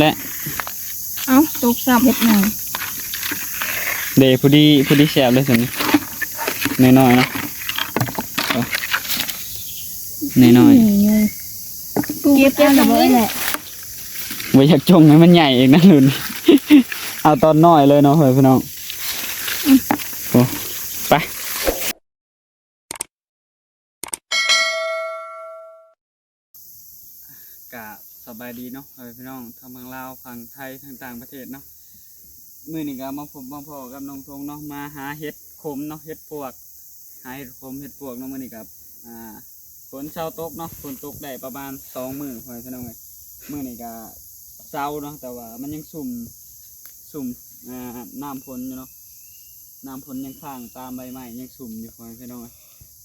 ແລະ ເອົ້າ ຕົກຊ້ຳເຮັດຫຍັງ? ເດ້ ພໍດີ ພໍດີແຊບເລີຍຊັ້ນນີ້ ນ້ອຍໆເນາະ ນ້ອຍໆ ເກັບເອົາແລ້ວບໍ່ແຫຼະ ບໍ່ຢາກຈົ່ງໃຫ້ມັນໃຫຍ່ອີກນະລຸ້ນ ເອົາຕອນນ້ອຍເລີຍເນາະ ເອີ ພີ່ນ້ອງ ໂອ້ ໄປ. ກະສະບາຍດີເນາະ ພໍ່ແມ່ພີ່ນ້ອງທັງຝັ່ງລາວ ຝັ່ງໄທ ທັງຕ່າງປະເທດເນາະ ມື້ນີ້ກະມາພົບມາພໍ້ກັບນ້ອງທົງເນາະ ມາຫາເຫັດຂົມເນາະ ເຫັດປວກ ຫາເຫັດຂົມເຫັດປວກເນາະ ມື້ນີ້ກະ ອ່າ ຝົນເຊົາຕົກເນາະ ຝົນຕົກໄດ້ປະມານສອງມື້ ພໍ່ແມ່ພີ່ນ້ອງເອີຍ ມື້ນີ້ກະເຊົາເນາະ ແຕ່ວ່າມັນຍັງຊຸ່ມ ຊຸ່ມ ອ່າ ນ້ຳຝົນຢູ່ເນາະ ນ້ຳຝົນຍັງຄ້າງຕາມໃບໄມ້ ຍັງຊຸ່ມຢູ່ ພໍ່ແມ່ພີ່ນ້ອງເອີຍ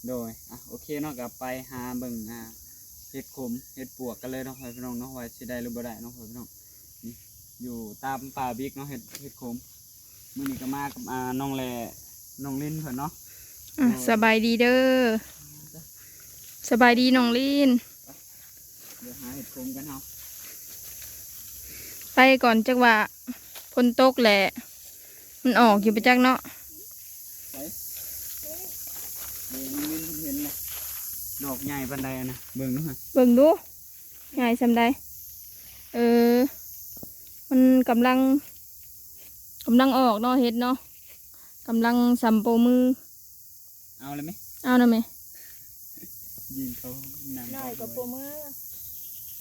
ໂດຍ ອ່ະ ໂອເຄເນາະ ກໍໄປຫາເບິ່ງ ອ່າ ເຫັດຂົມເຫັດປວກກັນເລີຍເນາະ ພໍ່ແມ່ພີ່ນ້ອງເນາະ ວ່າຊິໄດ້ຫຼືບໍ່ໄດ້ເນາະ ພໍ່ແມ່ພີ່ນ້ອງ ນີ້ ຢູ່ຕາມປ່າບິກເນາະ ເຫັດ ເຫັດຂົມ ມື້ນີ້ກໍມາກັບ ອ່າ ນ້ອງແຫຼ ນ້ອງລິນເພິ່ນເນາະ ອ່າ ໂດຍ ສະບາຍດີເດີ ສະບາຍດີນ້ອງລິນ ດຽວຫາເຫັດຂົມກັນເຮົາ ໄປກ່ອນ ຈັກວ່າຝົນຕົກແຫຼະ ມັນອອກຢູ່ປະຈັກເນາະ ໄປ ເບິ່ງ ເຫັນແລ້ວ ດອກໃຫຍ່ປານໃດນະ ເບິ່ງດູຫັ້ນ ເບິ່ງດູ ໃຫຍ່ສ່ຳໃດ ເອີ ມັນກຳລັງ ກຳລັງອອກເນາະ ເຫັດເນາະ ກຳລັງສ່ຳໂປ້ມື. ເອົາແລ້ວແມະ ເອົານະແມະ ຍິງເຂົານັ່ງ ນ້ອຍກວ່າໂປ້ມື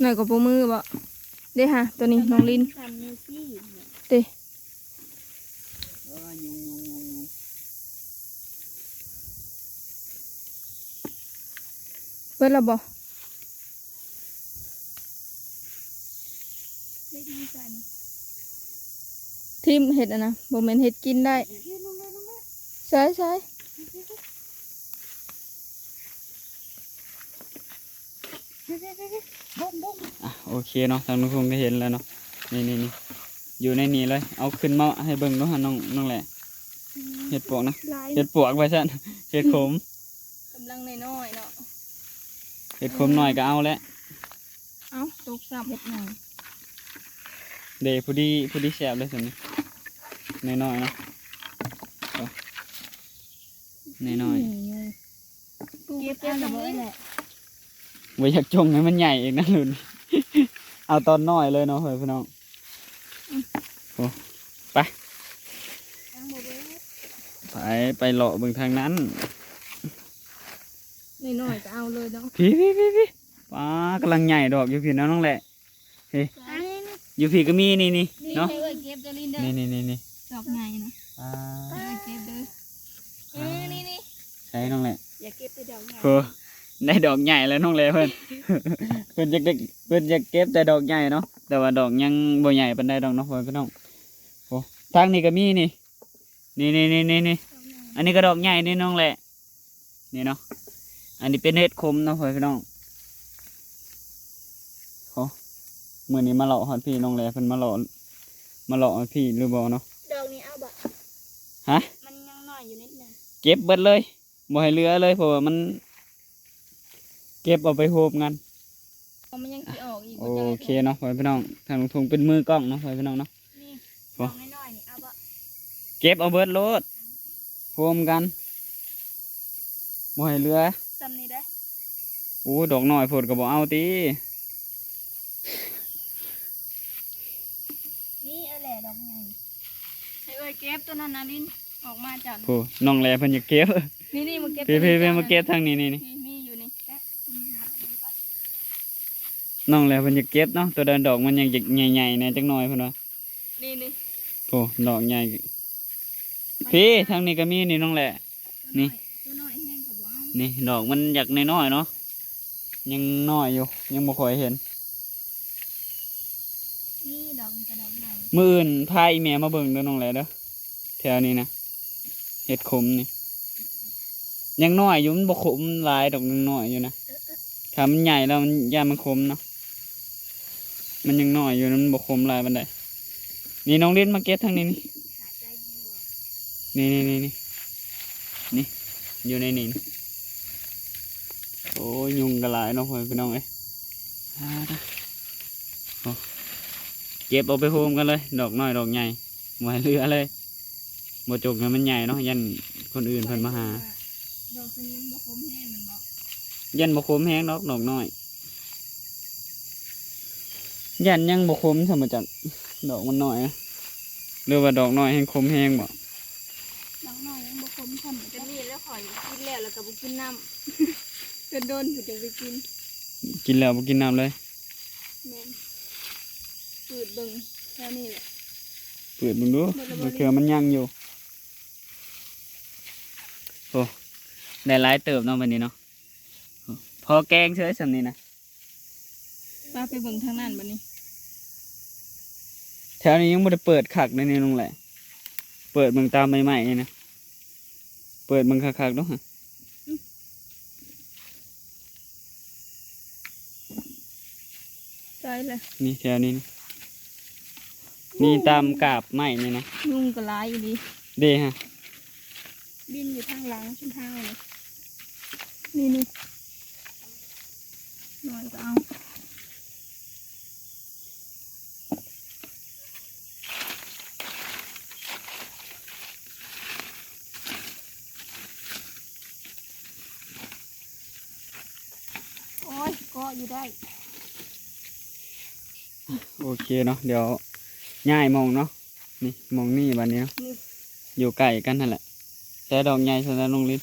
ນ້ອຍກວ່າໂປ້ມືບໍ ເດ້ຫາ ໂຕນີ້ນ້ອງລິນ ເດ້ ເບິດແລ້ວບໍ? ຖິ້ມເຫັດອັນນະ ບໍ່ແມ່ນເຫັດກິນໄດ້ ໃສ່ໆ ອ່ະ ໂອເຄເນາະ ທາງລຸງຄົງກໍເຫັນແລ້ວເນາະ ນີ້ໆໆ ຢູ່ໃນນີ້ເລີຍ ເອົາຂຶ້ນມາໃຫ້ເບິ່ງດູຫັ້ນ ນ້ອງ ນ້ອງແຫຼ ເຫັດປວກນະ ເຫັດປວກວ່າຊັ້ນ ເຫັດຂົມ ກຳລັງນ້ອຍໆເນາະ ເຫັດຂົມນ້ອຍກໍເອົາແຫຼະ ເອົ້າ ຕົກຊ້ຳເຮັດຫຍັງ ເດ້ ພໍດີ ພໍດີແຊບເລີຍຊັ້ນນີ້ ນ້ອຍໆເນາະ ນ້ອຍໆ ເກັບເອົາແລ້ວບໍ່ແຫຼະ ບໍ່ຢາກຈົ່ງໃຫ້ມັນໃຫຍ່ອີກນະລຸ້ນ ເອົາຕອນນ້ອຍເລີຍເນາະ ພໍ່ແມ່ພີ່ນ້ອງ ໂອ້ ໄປ ຍັງບໍ່ເບິດ ໄປ ໄປເລາະເບິ່ງທາງນັ້ນ ນ້ອຍໆກໍເອົາເລີຍເນາະ ພີ້ໆໆໆ ປ້າ ກຳລັງໃຫຍ່ດອກຢູ່ພີ້ນະນ້ອງແຫຼ ເອີ ຢູ່ພີ້ກໍມີ ນີ້ໆ ນີ້ ເນາະ ໃຫ້ເອື້ອຍເກັບເດີລິນເດີ ນີ້ໆໆໆ ດອກໃຫຍ່ນະ ອ່າ ໃຫ້ເອື້ອຍເກັບເດີ ເອີ ນີ້ໆ ໃສ່ນ້ອງແຫຼ ຢ່າເກັບແຕ່ດອກໃຫຍ່ ໂອ້ ໄດ້ດອກໃຫຍ່ແລ້ວນ້ອງແຫຼເພິ່ນ ເພິ່ນຢາກໄດ້ ເພິ່ນຢາກເກັບແຕ່ດອກໃຫຍ່ເນາະ ແຕ່ວ່າດອກຍັງບໍ່ໃຫຍ່ປານໃດດອກເນາະ ພໍ່ແມ່ພີ່ນ້ອງ ໂອ້ ທາງນີ້ກໍມີນີ້ ນີ້ໆໆໆ ອັນນີ້ກໍດອກໃຫຍ່ນີ້ນ້ອງແຫຼ ນີ້ເນາະ ອັນນີ້ເປັນເຫັດຂົມເນາະ ພໍ່ແມ່ພີ່ນ້ອງ ໂອ້ ມື້ນີ້ມາເລາະຮອດພີ້ ນ້ອງແຫຼເພິ່ນມາເລາະ ມາເລາະຮອດພີ້ຫຼືບໍ່ເນາະ ດອກນີ້ເອົາບໍ່ ຮະ ມັນຍັງນ້ອຍຢູ່ນິດໜຶ່ງ ເກັບເບິດເລີຍ ບໍ່ໃຫ້ເຫຼືອເລີຍ ເພາະວ່າມັນເກັບເອົາໄປໂຮມກັນ ມັນຍັງຊິອອກອີກ ໂອເຄເນາະ ພໍ່ແມ່ພີ່ນ້ອງ ທາງລຸງທົງເປັນມືກ້ອງເນາະ ພໍ່ແມ່ພີ່ນ້ອງເນາະ ນີ້ ໂອ້ ດອກນ້ອຍໆນີ້ເອົາບໍ່ ເກັບເອົາເບິດໂລດ ໂຮມກັນ ບໍ່ໃຫ້ເຫຼືອ ສ່ຳນີ້ເດ້ ໂອ້ ດອກນ້ອຍໂພດກໍບໍ່ເອົາຕິ ນີ້ເອີແຫຼດອກໃຫຍ່ ໃຫ້ເອື້ອຍເກັບຕົວນັ້ນນະລິນ ອອກມາຈາກ ໂອ້ ນ້ອງແຫຼເພິ່ນຢາກເກັບ ນີ້ໆ ມາເກັບ ພີ້ໆ ມາເກັບທາງນີ້ ນີ້ ນີ້ ມີຢູ່ນີ້ ນ້ອງແຫຼເພິ່ນຢາກເກັບເນາະ ຕົວໃດດອກມັນຍັງຢາກໃຫຍ່ໆແດ່ຈັກໜ່ອຍເພິ່ນວ່າ ນີ້ໆ ໂອ້ ດອກໃຫຍ່ ພີ້ ທາງນີ້ກໍມີນີ້ນ້ອງແຫຼ ນີ້ ນີ້ດອກມັນຢາກນ້ອຍໆເນາະ ຍັງນ້ອຍຢູ່ ຍັງບໍ່ຄ່ອຍເຫັນ ນີ້ດອກນີ້ກໍດອກໃຫຍ່ ມື້ອື່ນພາອີ່ແມ່ມາເບິ່ງເດີນ້ອງແຫຼເດີ ແຖວນີ້ນະ ເຫັດຂົມນີ້ ຍັງນ້ອຍຢູ່ ມັນບໍ່ຂົມຫຼາຍດອກ ຍັງນ້ອຍຢູ່ນະ ຖ້າມັນໃຫຍ່ແລ້ວມັນ ຢ້ານມັນຂົມເນາະ ມັນຍັງນ້ອຍຢູ່ ມັນບໍ່ຂົມຫຼາຍປານໃດ ນີ້ນ້ອງລິນມາເກັບທາງນີ້ ນີ້ ນີ້ໆໆ ນີ້ ຢູ່ໃນນີ້ ໂອ້ຍ ຍຸງກໍຫຼາຍເນາະ ພໍ່ແມ່ພີ່ນ້ອງເອີຍ ໂອ້ ເກັບ ເກັບເອົາໄປໂຮມກັນເລີຍ ດອກນ້ອຍດອກໃຫຍ່ ບໍ່ໃຫ້ເຫຼືອເລີຍ. ບໍ່ຈົກໃຫ້ມັນໃຫຍ່ເນາະ ຢ້ານຄົນອື່ນເພິ່ນມາຫາ. ດອກຊະນິດບໍ່ຄົມແຮງແມ່ນບໍ່? ຢ້ານບໍ່ຄົມແຮງດອກ ດອກນ້ອຍ. ຢ້ານຍັງບໍ່ຄົມຊ້ຳ ບໍ່ຈັກ ດອກມັນນ້ອຍນະ ຫຼືວ່າດອກນ້ອຍແຮງຄົມແຮງບໍ? ດອກນ້ອຍຍັງບໍ່ຄົມຊ້ຳ ຈະມີແລ້ວ ຂ້ອຍກິນແລ້ວ ແລ້ວກໍບໍ່ກິນນ້ຳ ຈົນດົນພຸ້ນຈຶ່ງໄປກິນ. ກິນແລ້ວບໍ່ກິນນ້ຳເລີຍ? ແມ່ນ. ປືດເບິ່ງແຖວນີ້ແຫຼະ ປືດເບິ່ງດູ ບາງເທື່ອມັນຍັງຢູ່. ໂອ້ ໄດ້ຫຼາຍເຕີບເນາະບັດນີ້ເນາະ. ພໍແກງເສີຍສ່ຳນີ້ນະ. ປາໄປເບິ່ງທາງນັ້ນບັດນີ້. ແຖວນີ້ຍັງບໍ່ໄດ້ເປີດຄັກເດ້ນີ້ ນ້ອງແຫຼະ. ເປີດເບິ່ງຕາມໃບໄມ້ນີ້ນະ. ເປີດເບິ່ງຄັກໆດູຫະ. ໃສ່ລະ ນີ້ແຖວນີ້ນະ. ນີ້ຕາມກາບໄມ້ນີ້ນະ. ຍຸງກໍຫຼາຍອີ່ຫຼີເດ້ຫະ. ບິນຢູ່ທາງຫຼັງຊຸມເຮົານີ້ ນີ້ໆ ນ້ອຍກໍເອົາ. ໂອ້ຍ ເກາະຢູ່ໄດ້. ໂອເຄເນາະ ດຽວຍ້າຍໝ່ອງເນາະ. ນີ້ ໝ່ອງນີ້ບັດນີ້ເນາະ ຢູ່ໃກ້ກັນຫັ້ນແຫຼະ. ແຕ່ດອກໃຫຍ່ຊັ້ນນະນ້ອງລິນ.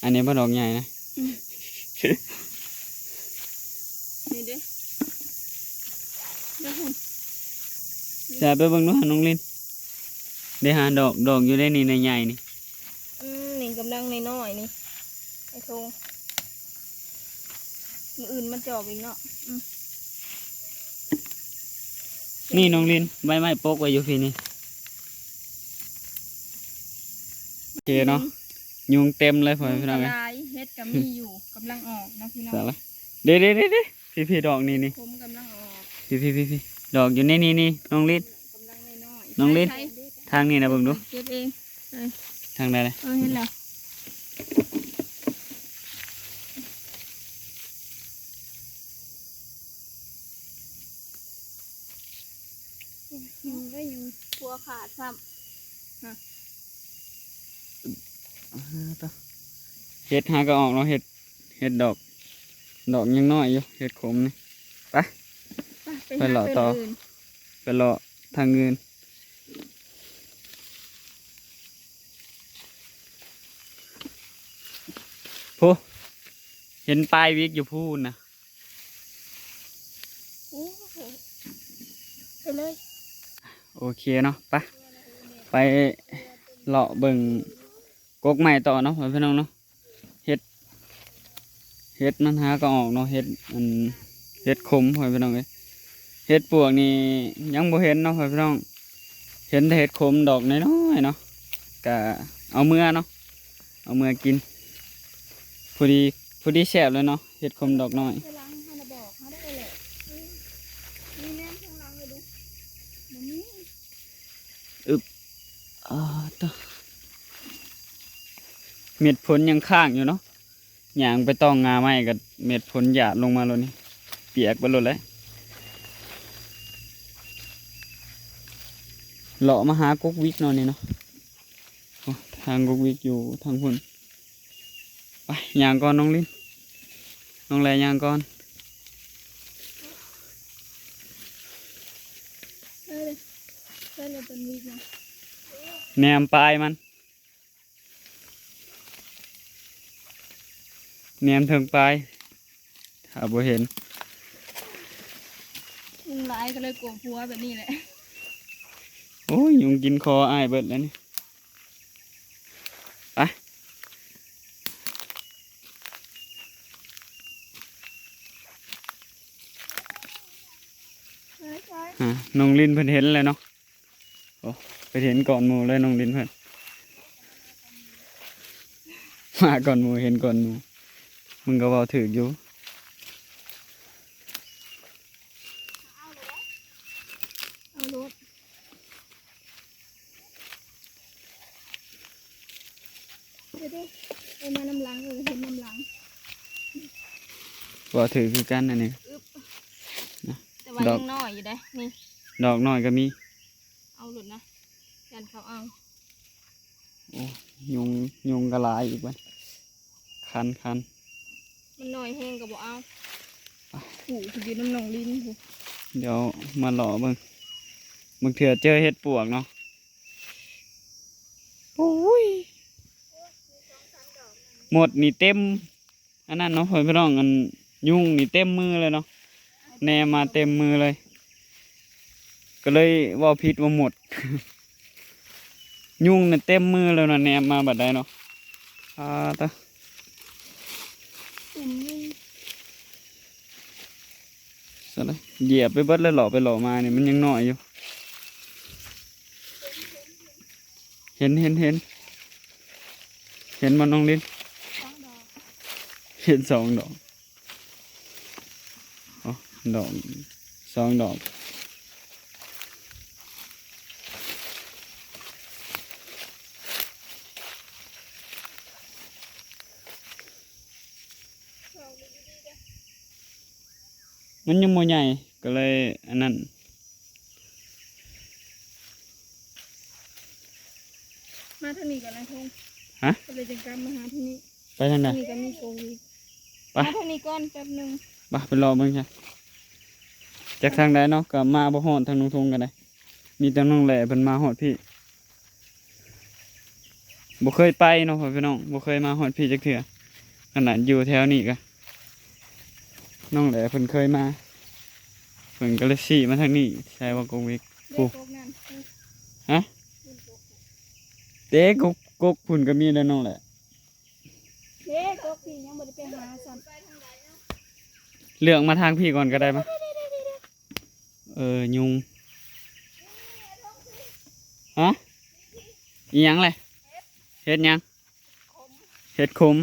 ອັນນີ້ບໍ່ດອກໃຫຍ່ນະ. ອືມ ນີ້ເດ້ ເດ້ພຸ້ນ. ແຊະ ໄປເບິ່ງດູຫານ້ອງລິນ. ເດ້ຫາດອກ ດອກຢູ່ໃນນີ້ ໃນໃຫຍ່ນີ້. ອືມ ນີ້ກຳລັງນ້ອຍໆນີ້ ໄອ້ໂທງ. ມື້ອື່ນມາຈອບອີກເນາະ. ອືມ ນີ້ນ້ອງລິນ ໃບໄມ້ປົກໄວ້ຢູ່ພີ້ນີ້. ໂອເຄເນາະ ຍຸງເຕັມເລີຍ ອືມ ພໍ່ແມ່ພີ່ນ້ອງເອີຍ. ຍຸງກໍຫຼາຍ ເຫັດກໍມີຢູ່ ກຳລັງອອກເນາະພີ່ນ້ອງ. ເດ້ໆໆໆ ພີ້ໆ ດອກນີ້ນີ້ ຜົມກຳລັງອອກ. ພີ້ໆໆໆ ດອກຢູ່ໃນນີ້ນີ້ ນ້ອງລິນ ກຳລັງນ້ອຍໆ. ນ້ອງລິນ ໃສ່ໆ ທາງນີ້ນະ ເບິ່ງດູ ເກັບເອງ. ເອີ ທາງໃດລະ? ເອີ ເຫັນແລ້ວ. ອືມ ໄດ້ຢູ່ ຄົວຂາດຊ້ຳ. ຮະ ອ່າ ໂຕ ເຫັດຫາກໍອອກເນາະ ເຫັດ ເຫັດດອກ ດອກຍັງນ້ອຍຢູ່ ເຫັດຂົມນີ້. ໄປ ໄປ ໄປເລາະຕໍ່ ໄປເລາະທາງອື່ນ. ໂອ້ ເຫັນປາຍວິກຢູ່ພຸ້ນນະ. ໂອ້ໂຫ ໄປເລີຍ. ໂອເຄເນາະ ໄປ ໄປເລາະເບິ່ງກົກໄມ້ຕໍ່ເນາະ ພໍ່ແມ່ພີ່ນ້ອງເນາະ. ເຫັດ ເຫັດມັນຫາກໍອອກເນາະ ເຫັດ ອັນ ເຫັດຂົມ ພໍ່ແມ່ພີ່ນ້ອງເອີຍ. ເຫັດປວກນີ້ຍັງບໍ່ເຫັນເນາະ ພໍ່ແມ່ພີ່ນ້ອງ. ເຫັນແຕ່ເຫັດຂົມດອກນ້ອຍໆເນາະ ກະເອົາເມືອເນາະ ເອົາເມືອກິນ. ພໍດີ ພໍດີແຊບເລີຍເນາະ ເຫັດຂົມດອກນ້ອຍ. ທາງຫຼັງຫັ້ນນະ ບອກເຮົາໄດ້ແຫຼະ. ອືມ ນີ້ແນມທາງຫຼັງເລີຍດູ ບໍ່ມີ. ອຶບ ອາ ຕະ ເມັດຝົນຍັງຄ້າງຢູ່ເນາະ. ຍ່າງໄປຕ້ອງງ່າໄມ້ກໍເມັດຝົນຫຍາດລົງມາໂລດນີ້ ປຽກໄປໂລດແຫຼະ. ເລາະມາຫາກົກວິກເນາະນີ້ເນາະ. ໂອ້ ທາງກົກວິກຢູ່ທາງພຸ້ນ. ໄປ ຍ່າງກ່ອນນ້ອງລິນ ນ້ອງແລຍ່າງກ່ອນ. ເອີ ເອີ ແນມປາຍມັນ ແນມເທິງປາຍ ຖ້າບໍ່ເຫັນ. ຍຸງຫຼາຍກໍເລີຍກົວຜົວແບບນີ້ແຫຼະ. ໂອ້ຍ ຍຸງກິນຄໍອ້າຍເບິດແລ້ວນີ້. ໄປ ອາ ນ້ອງລິນເພິ່ນເຫັນແລ້ວເນາະ. ໂອ້ ໄປເຫັນກ່ອນໝູ່ເລີຍນ້ອງລິນເພິ່ນ. ມາກ່ອນໝູ່ ເຫັນກ່ອນໝູ່. ມຶງກໍເວົ້າຖືກຢູ່. ເອົາໂລດ ເດີ ເອີ ມານຳຫຼັງ ເອີ ເຫັນນຳຫຼັງ. ເວົ້າຖືກຄືກັນອັນນີ້. ອຶບ ນະ ແຕ່ວ່າຍັງນ້ອຍຢູ່ເດ້ນີ້. ດອກນ້ອຍກໍມີ ເອົາໂລດນະ ຢ້ານເຂົາເອົາ. ໂອ້ ຍຸງ ຍຸງກໍຫຼາຍອີກບັດ ຄັນ ຄັນ ມັນນ້ອຍແຮງກໍບໍ່ເອົາ. ໄປ ຜູ້ທີ່ຢູ່ນຳນ້ອງລິນຜູ້ ດຽວມາເລາະເບິ່ງ ບາງເທື່ອເຈີເຫັດປວກເນາະ. ໂອ້ຍ ມົດນີ້ເຕັມ ອັນນັ້ນເນາະ ພໍ່ແມ່ພີ່ນ້ອງ ອັນຍຸງນີ້ເຕັມມືເລີຍເນາະ ແນມມາເຕັມມືເລີຍ ກໍເລີຍເວົ້າຜິດວ່າມົດ ຍຸງນີ້ເຕັມມືເລີຍເນາະ ແນມມາບັດໃດເນາະ. ອາຕະ ສະລະ ຢຽບໄປເບິດແລ້ວ ເລາະໄປເລາະມານີ້ ມັນຍັງນ້ອຍຢູ່. ເຫັນ ເຫັນ ເຫັນ ເຫັນບໍ່ນ້ອງລິນ? ສອງດອກ ເຫັນສອງດອກ ອໍ ດອກ ສອງດອກ. ມັນຍັງບໍ່ໃຫຍ່ ກໍເລີຍອັນນັ້ນ. ມາທາງນີ້ກ່ອນນາທຸງ. ຮະ? ກໍເລີຍຈັ່ງກັບມາຫາທາງນີ້. ໄປທາງໃດ? ທາງນີ້ກໍມີກົກອີກ. ໄປ ມາທາງນີ້ກ່ອນແປັບໜຶ່ງ. ໄປ ໄປເລາະເບິ່ງຊະ ຈັກທາງໃດເນາະ ກໍມາບໍ່ຮອດທາງນ້ອງທຸງກໍໄດ້ ມີແຕ່ນ້ອງແຫຼເພິ່ນມາຮອດພີ້. ບໍ່ເຄີຍໄປເນາະ ພໍ່ແມ່ພີ່ນ້ອງ ບໍ່ເຄີຍມາຮອດພີ້ຈັກເທື່ອ ຂະໜາດຢູ່ແຖວນີ້ກະ ນ້ອງແຫຼເພິ່ນເຄີຍມາ ເພິ່ນກໍເລີຍຊີ້ມາທາງນີ້. ໃຊ່ບໍ່ກົກວິກ? ເດ້ ພຸ້ນ ກົກນັ້ນ ຮະ? ເດ້ ກົກ ກົກພຸ້ນກໍມີເດ້ນ້ອງແຫຼ. ເດ້ ກົກພີ້ຍັງບໍ່ໄດ້ໄປຫາຊ້ຳ. ເລືອກມາທາງພີ້ກ່ອນກໍໄດ້ມະ. ເອີ ຍຸງ ຮະ? ອີ່ຫຍັງແຫຼະ? ເຫັດຫຍັງ? ເຫັດຂົມ.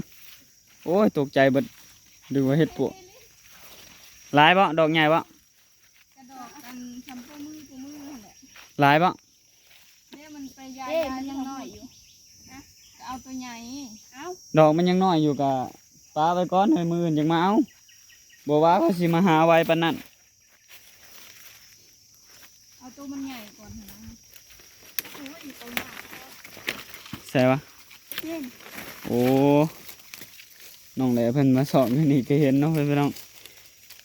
ໂອ້ຍ ຕົກໃຈເບິດ ນຶກວ່າເຫັດປວກ. ຫຼາຍບໍ່? ດອກໃຫຍ່ບໍ່? ກະດອກອັນຊຳໂປ້ມືໂປ້ມືຫັ້ນແຫຼະ. ຫຼາຍບໍ່? ເດ້ ມັນໄປຢາຍ ເດ້ ມັນຍັງນ້ອຍຢູ່ ນະ ກະເອົາໂຕໃຫຍ່. ເອົ້າ ດອກມັນຍັງນ້ອຍຢູ່ ກະປະໄວ້ກ່ອນ ໃຫ້ມື້ອື່ນຈັ່ງມາເອົາ. ບໍ່ວ່າເຂົາຊິມາຫາໄວປານນັ້ນ. ເອົາໂຕມັນໃຫຍ່ກ່ອນຫັ້ນນະ. ໂອ້ຍ ໂຕໃຫຍ່. ໃສ່ວະ? ເຫັນ. ໂອ້ ນ້ອງແຫຼເພິ່ນມາຊອກຢູ່ນີ້ກໍເຫັນເນາະ ເພື່ອນພີ່ນ້ອງ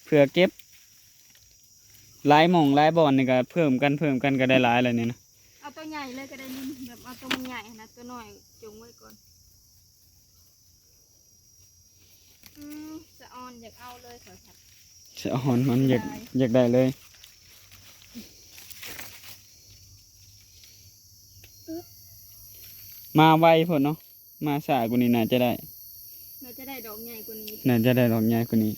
ເພື່ອເກັບ. ຫຼາຍໝ່ອງຫຼາຍບ່ອນນີ້ກໍເພີ່ມກັນ ເພີ່ມກັນກໍໄດ້ຫຼາຍແລ້ວນີ້ນະ. ເອົາໂຕໃຫຍ່ເລີຍກໍໄດ້ລິນ ແບບເອົາໂຕມັນໃຫຍ່ຫັ້ນນະ ໂຕນ້ອຍຈົ່ງໄວ້ກ່ອນ. ອືມ ສະອອນຢາກເອົາເລີຍຂ້ອຍ ສະອອນມັນຢາກ ຢາກໄດ້ເລີຍ. ມາໄວໂພດເນາະ. ມາຊ້າກວ່ານີ້ໜ້າຈະໄດ້ ໜ້າຈະໄດ້ດອກໃຫຍ່ກວ່ານີ້ ໜ້າຈະໄດ້ດອກໃຫຍ່ກວ່ານີ້.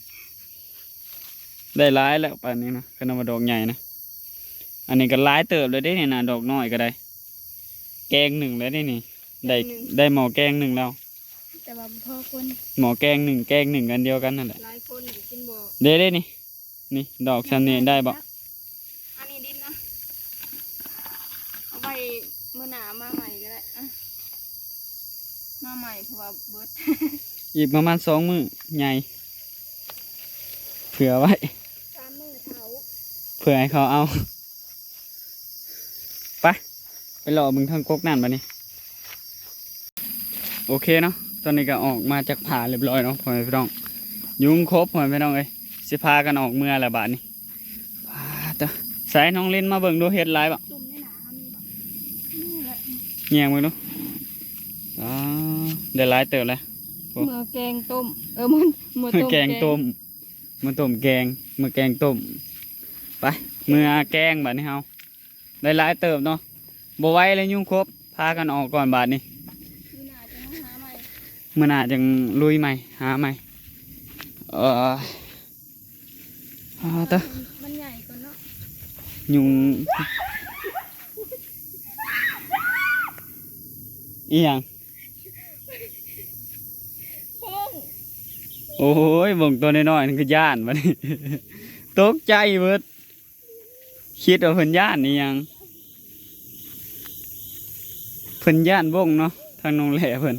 ໄດ້ຫຼາຍແລ້ວປານນີ້ນະ ຄັນວ່າດອກໃຫຍ່ນະ. ອັນນີ້ກໍຫຼາຍເຕີບແລ້ວເດ້ນີ້ນະ ດອກນ້ອຍກໍໄດ້ ແກງໜຶ່ງແລ້ວເດ້ນີ້. ໄດ້ ແກງໜຶ່ງ ໄດ້ໝໍ້ແກງໜຶ່ງແລ້ວ ແຕ່ວ່າບໍ່ພໍຄົນ. ໝໍ້ແກງໜຶ່ງ ແກງໜຶ່ງອັນດຽວກັນຫັ້ນແຫຼະ. ຫຼາຍຄົນກິນບໍ່ ເດ້ ເດ້ນີ້. ນີ້ດອກຊ່ຳນີ້ໄດ້ບໍ່? ອັນນີ້ດິນນະ ເອົາໄວ້ມື້ໜ້າມາໃໝ່ກໍໄດ້. ອະ ມາໃໝ່ ເພາະວ່າເບິດ ອີກປະມານສອງມື້ໃຫຍ່ ເຜື່ອໄວ້ ສາມມື້ເຖົ້າ ເຜື່ອໃຫ້ເຂົາເອົາ. ໄປ ໄປເລາະເບິ່ງທາງກົກນັ້ນບາດນີ້. ໂອເຄເນາະ ຕອນນີ້ກໍອອກມາຈາກຜາລຽບຮ້ອຍເນາະ ພໍ່ແມ່ພີ່ນ້ອງ. ຍຸງຄົບ ພໍ່ແມ່ພີ່ນ້ອງເອີຍ ຊິພາກັນອອກເມືອແລ້ວບາດນີ້. ປາດເຕີ ໃສນ້ອງລິນ ມາເບິ່ງດູ ເຫັດຫຼາຍບໍ່? ຕຸ່ມໃນໜ້າເຮົາມີບໍ່? ນີ້ແຫຼະ ແຍງເບິ່ງດູ. ອໍ ໄດ້ຫຼາຍເຕີບແລ້ວ. ໂອ້ ເມືອແກງຕົ້ມ ເອີ ເມືອ ເມືອແກງຕົ້ມ ເມືອຕົ້ມແກງ ເມືອແກງຕົ້ມ. ໄປ ເມືອແກງບາດນີ້ເຮົາ. ໄດ້ຫຼາຍເຕີບເນາະ ບໍ່ໄຫວແລ້ວຍຸງຄົບ ພາກັນອອກກ່ອນບາດນີ້. ມື້ໜ້າຈັ່ງມາຫາໃໝ່ ມື້ໜ້າຈັ່ງລຸຍໃໝ່ ຫາໃໝ່. ເອີ ອາ ຕະ ມັນໃຫຍ່ກ່ອນເນາະ ຍຸງ ອີ່ຫຍັງ? ບົ້ງ. ໂອ້ຍ ບົ້ງຕົວນ້ອຍໆ ນັ້ນຄືຢ້ານບາດນີ້ ຕົກໃຈເບິດ. ຄິດວ່າເພິ່ນຢ້ານອີ່ຫຍັງ ເພິ່ນຢ້ານບົ້ງເນາະ ທາງນ້ອງແຫຼເພິ່ນ.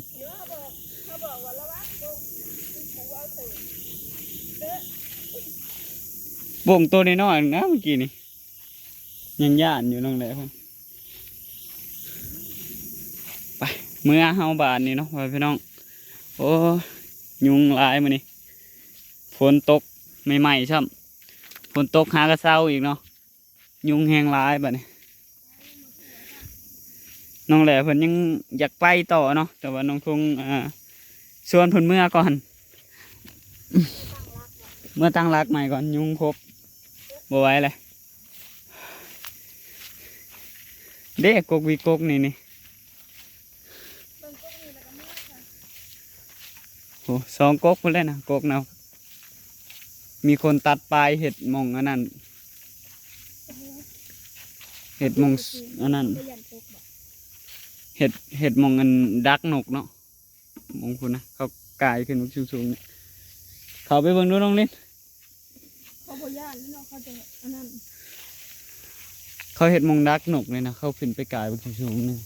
ບົ້ງໂຕນ້ອຍໆ ນະ ເມື່ອກີ້ນີ້ ຍັງຢ້ານຢູ່ນ້ອງແຫຼເພິ່ນ. ໄປ ເມືອເຮົາບາດນີ້ເນາະ ພໍ່ແມ່ພີ່ນ້ອງ. ໂອ້ ຍຸງຫຼາຍມື້ນີ້ ຝົນຕົກໃໝ່ໆຊ້ຳ ຝົນຕົກຫາກະເຊົາອີກເນາະ. ຍຸງແຮງຫຼາຍບາດນີ້. ນ້ອງແຫຼເພິ່ນຍັງຢາກໄປຕໍ່ເນາະ ແຕ່ວ່ານ້ອງທຸງ ອ່າ ຊວນເພິ່ນເມືອກ່ອນ ເມືອຕັ້ງຫຼັກໃໝ່ກ່ອນ ຍຸງຄົບ ບໍ່ໄຫວແລ້ວເດ້. ກົກວິກົກນີ້ນີ້ ໂອ້ ສອງກົກພຸ້ນແຫຼະນະ ກົກນະ ມີຄົນຕັດປາຍເຮັດໝ່ອງອັນນັ້ນ ເຮັດໝ່ອງອັນນັ້ນ ເຮັດ ເຮັດໝ່ອງອັນດັກນົກເນາະ. ໝ່ອງພຸ້ນນະ ເຂົາກາຍຂຶ້ນສູງໆນີ້ ເຂົ້າໄປເບິ່ງດູນ້ອງລິນ. ເຂົາບໍ່ຢ້ານເນາະ ເຂົາຈະອັນນັ້ນ ເຂົາເຮັດໝ່ອງດັກນົກນີ້ນະ ເຂົາຂຶ້ນໄປກາຍເບິ່ງສູງໆນີ້.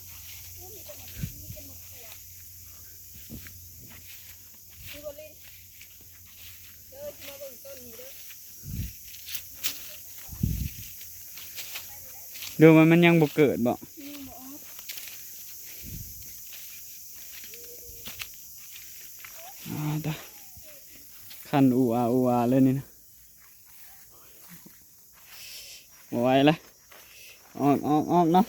ເດີ ມັນ ມັນຍັງບໍ່ເກີດບໍ? ອາ ຕາ ຄັນອູອາອູອາເລີຍນີ້ນະ. ບໍ່ໄຫວລະ ອອກ ອອກ ອອກເນາະ.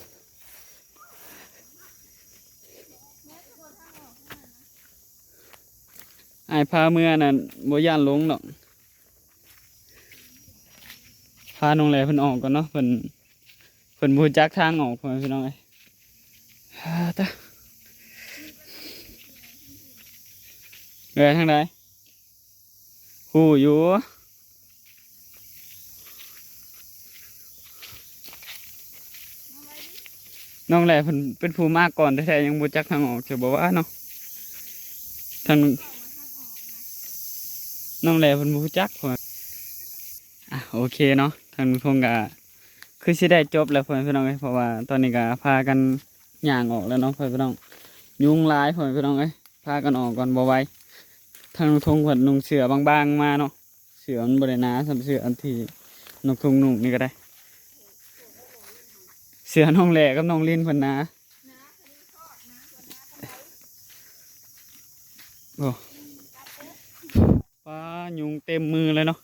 ອ້າຍພາເມືອນັ້ນບໍ່ຢ້ານຫຼົງດອກ. ພານ້ອງແຫຼເພິ່ນອອກກ່ອນເນາະ ເພິ່ນ ເພິ່ນບໍ່ຮູ້ຈັກທາງອອກ ພໍ່ແມ່ພີ່ນ້ອງເອີຍ. ອາ ຕາ ເອີ ທາງໃດ? ຮູ້ຢູ່ ນ້ອງແຫຼເພິ່ນເປັນຜູ້ມາກ່ອນແທ້ໆ ຍັງບໍ່ຈັກທາງອອກ ເຈົ້າບໍ່ວ່າເນາະ. ທາງ ນ້ອງແຫຼເພິ່ນບໍ່ຮູ້ຈັກ. ອາ ໂອເຄເນາະ ທາງລຸງທົງກະຄືຊິໄດ້ຈົບແລ້ວ ພໍ່ແມ່ພີ່ນ້ອງເອີຍ ເພາະວ່າຕອນນີ້ກະພາກັນຍ່າງອອກແລ້ວເນາະ ພໍ່ແມ່ພີ່ນ້ອງ. ຍຸງຫຼາຍ ພໍ່ແມ່ພີ່ນ້ອງເອີຍ ພາກັນອອກກ່ອນ ບໍ່ໄຫວ. ທາງລຸງທົງເພິ່ນນຸ່ງເສື້ອບາງໆມາເນາະ ເສື້ອມັນບໍ່ໄດ້ໜາສ່ຳເສື້ອອັນທີ່ນ້ອງທຸງນຸ່ງນີ້ກໍໄດ້. ເສື້ອນ້ອງແຫຼກັບນ້ອງລິນເພິ່ນໜາ. ໂອ້ ປາ ຍຸງເຕັມມືເລີຍເນາະ.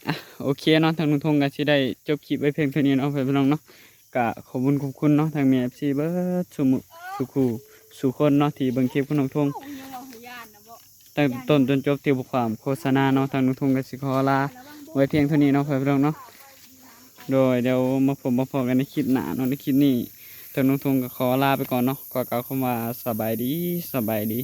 ອາ ໂອເຄເນາະ ທາງລຸງທົງກໍຊິໄດ້ຈົບຄລິບໄວ້ພຽງເທົ່ານີ້ເນາະ ພໍ່ແມ່ພີ່ນ້ອງເນາະ. ກະຂອບຄຸນຂອບຄຸນເນາະ ທັງແມ່ເອັຟຊີເບິດສູ່ໝູ່ສູ່ຄູ່ສູ່ຄົນເນາະ ທີ່ເບິ່ງຄລິບຂອງນ້ອງທົງ ຕັ້ງແຕ່ຕົ້ນຈົນຈົບ ທີ່ບໍ່ຂວາມໂຄສະນາເນາະ. ທາງລຸງທົງກໍຊິຂໍລາໄວ້ພຽງເທົ່ານີ້ເນາະ ພໍ່ແມ່ພີ່ນ້ອງເນາະ. ໂດຍ ດຽວມາພົບມາພໍ້ກັນໃນຄລິບໜ້າເນາະ. ໃນຄລິບນີ້ ທາງລຸງທົງກໍຂໍລາໄປກ່ອນເນາະ ຂໍກ່າວຄຳວ່າສະບາຍດີ ສະບາຍດີ.